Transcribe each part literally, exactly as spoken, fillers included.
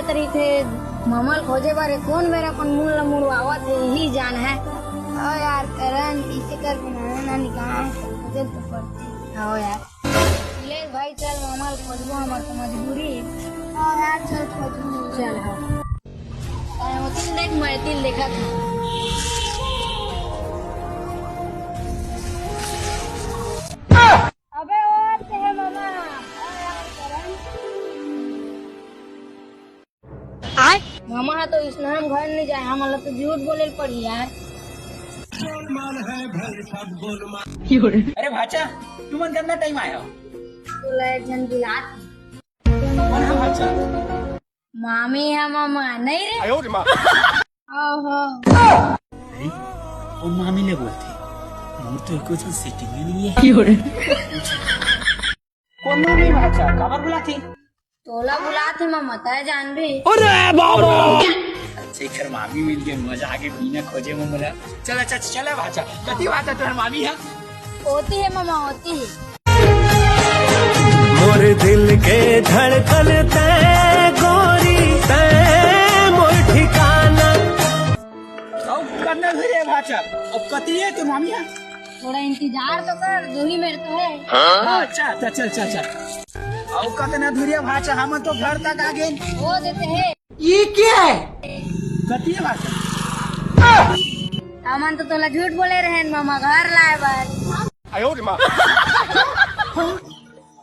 तरी थे ममल खोजे बर कोन मेरा अपन मुंह ला मुड़वावत हे, यही जान है। ओ यार करण, इसे कर बनाना ना निकाल, खोजे तो पड़ती। हो यार। ले भाई चल, मामा ल खोजबो, हमर तो मजबूरी। हाँ यार, चल खोजबो। चल हाँ। अरे, होती देख, मैं तिल देखा था। अबे, ओ, ते है मामा। मामा हा तो इसने हम घर नहीं जाए, हमला तो झूठ बोले ल पड़ी यार। अरे भाचा, तुमन कतना टाइम आए हो? तोला एक झन बुलात। कौन है भाचा? मामी है मामा, नहीं रे? आयो रे माँ। ओहो। अरे, कौन मामी ले बोलते? मोर तो एको झन सेटिंग ही नहीं है। कौन मामी भाचा? काबर बुलाती? तोला बुलात हे मामा, तय जानबे। अरे बाबा। अच्छा, एकर मामी मिल गए, मजा आगे बिना खोजे में मोला। चल, अच्छा, चल, भाचा। कति भाचा तोहर मामी हा? होती है मामा, होती है। मोर दिल के धड़कन तै गोरी, तै मोर ठिकाना। अब कतना धुरिया भाचा, अब कति है तोर मामी हा? थोड़ा इंतजार तो कर, दो ही मिनट तो है। हाँ, अच्छा, अच्छा, चल, चल, चल। अब कतना धुरिया भाचा, हम तो घर तक आ गए। हो देते हैं। ये क्या है? कति है भाचा? हमन तो तोला झूठ बोले रहन मामा, घर लाए बर। आयो रे माँ।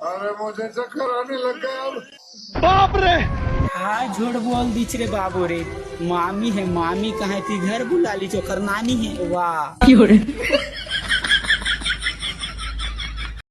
अरे मुझे चक्कर आने लग गया अब। बाप रे। हाँ, झूठ बोल दीच रे बाबू रे। मामी है, मामी कहाँ थी, घर बुला ली, ओकर नानी है, वाह।